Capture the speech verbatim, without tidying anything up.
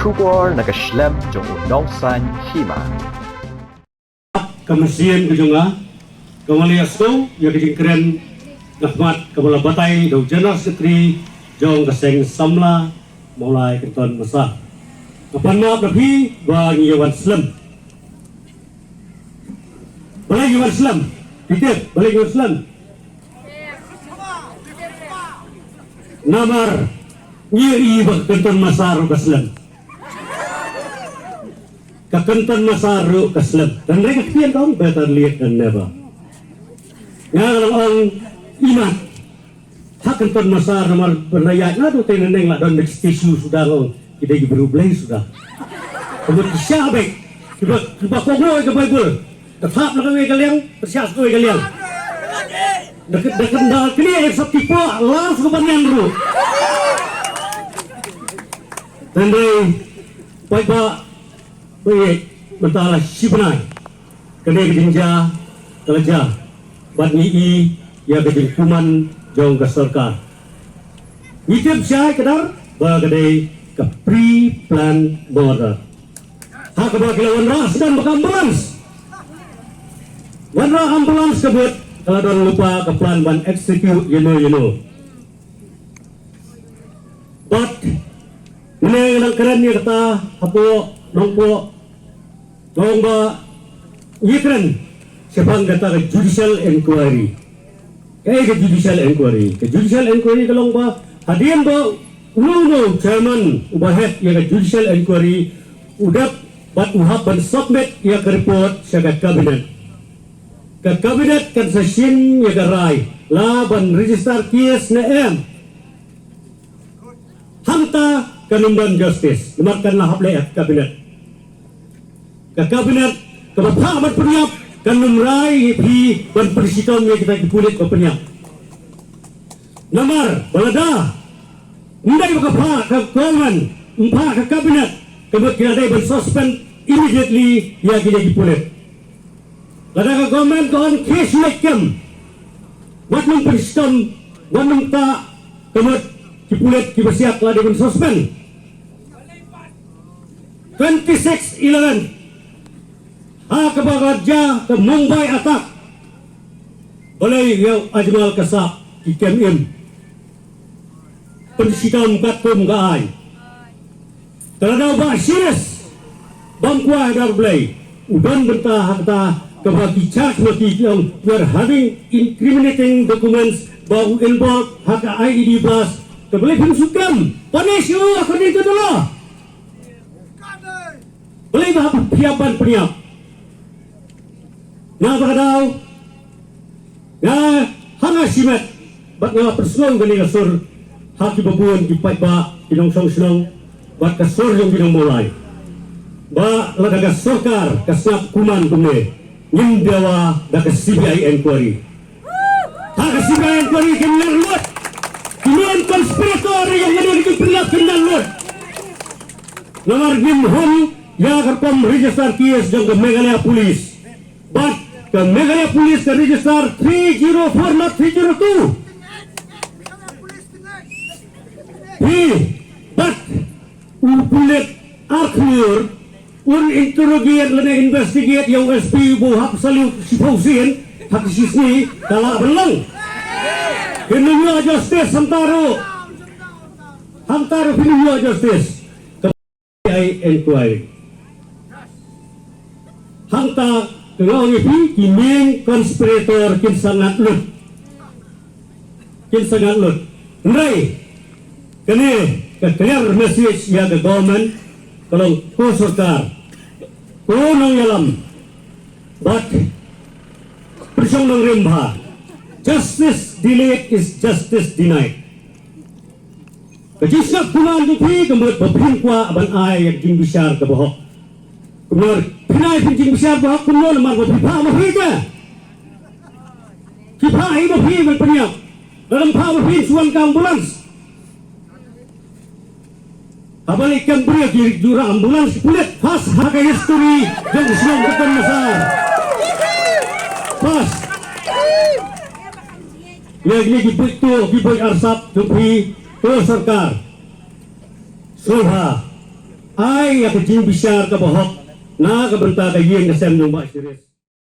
Khubor na ka shlem jong u nongsan hima. Ka mynsiem ka jong nga, ka wan ïa sngewthuh ïa ka jingkren na khmat kaba la batai da u General Secretary jong ka seng samla Mawlai Kynton Massar. Ka pan map na phi ba ngi ïa wan slem. Balei ngi wan slem? Phi tip, balei ngi wan slem? Namar ngi ïohi ba ka Kynton Massar ruh ka slem. Ka Kynton Massar ruh ka slem. Hynrei ka ktien ka ong better late than never. Nga la ong imat ha ka Kynton Massar namar ba la ïaid naduh teng naneng la don next issue suda, nga ong ki dei ki briew Blei suda. Ka mut ki shah beit, kiba, kiba kohnguh ïa ka Baibl. Ka thap na kawei ka liang, ka shah sa kawei ka liang. Da ka, da ka, da kane ïa sop ki pok, la sa ka banyan ruh. Hynrei paidbah, wei, mynta la shi bnai kane ka jingjia ka la jia bad ngi i ïa ka jingkuman jong ka sorkar. Ngi tip shai kdar ba ka dei ka pre-planned murder. Ha kaba ki la wanrah sdang ba ka ambulance, wanrah ambulance ka mut ka la don lypa ka plan ban execute ïano ïano. Bad mynne nga dang kren ïa kata hapoh Nongpoh, ka long ba ngi kren shaphang kata ka judicial inquiry. Kaei ka judicial inquiry? Ka judicial inquiry ka long ba hadien ba uno uno chairman uba head ïa ka judicial inquiry u dep bad u hap ban submit ïa ka report sha ka cabinet. Ka cabinet kan sa shim ïa ka rai la ban register case ne em. Hangta kan ym don justice namar kan la hap leh ha ka cabinet. Ka cabinet kaba phah ban pynïap kan ym rai ïa phi ban pynshitom ïa kita ki pulit ba pynïap. Namar ba lada ym dei ba ka phah ka government, ym phah ka cabinet, ka mut ki la dei ban suspend immediately ïa kine ki pulit. Lada ka government ka ong khie shuh kem, wat nym pynshitom, wat nym tah, ka mut ki pulit kiba siat la dei ban suspend. Twenty six eleven, ha kaba ka jia ka Mumbai attack, balei ïa u Ajmal ka sah ki kem im? Pynshitom katkum ka aiñ. Te lada u Bah Shiris bam kwah ha ka Blei, u don bynta ha kata kaba ki charge ma ki ki ong, "You are having incriminating documents ba u involve ha ka I E D blast." Te balei phim shu kem? Punish u according to the law. Balei ba hap pynïap ban pynïap? Nga ba ka daw, nga ha nga shimet bad nga pynsngew kane ka sur ha kiba bun ki paidbah, ki nongshong shnong bad ka sur jong ki nong Mawlai, ba lada ka sorkar ka sngap kuman kumne, ngin dawa da ka C B I inquiry. Ha ka C B I inquiry kin ler lut. Ki main conspirator ïa kane ka jingpynïap kin ler lut. Namar ngim hun ïa ka rukom register case jong ka Meghalaya Police. Bad ka Meghalaya Police ka register three zero four, not three zero two. Hi, bad u pulit ar khlur un interrogate lane investigate ïa u S P uba hap salute shiphew sien ha ka shisngi, ka lah ban long. Phin ym ïoh justice hangta ruh. Hangta ruh phin ym ïoh justice. Ka C B I inquiry. Hangta ka nga ong ïa phi, ki main conspirator kin sa ngat lut. Kin sa ngat lut. Hynrei kane ka clear message ïa ka government, ka long ko sorkar, ko nongïalam bad pyrshang nongrim bha. Justice delayed is justice denied. Ka jingsngap kumne jong phi ka mut ba phin kwah ban ai ïa ka jingbishar kaba hok. Kumno phin ai phi jingbishar ba hok, kumno namar ba phi phah ma phi te. Ki phah hi ma phi ban pynïap. Lada ym phah ma phi, shu wan ka ambulance. Haba leit kem briew ki ju rah ambulance pulit, first ha ka history jong ka shnong Kynton Massar. First. Ïa kine ki buit to, ki buit arsap jong phi, to sorkar. Sngewbha. Ai ïa ka jingbishar kaba hok na ka bynta ka ïing ka sem jong Bah Sharif.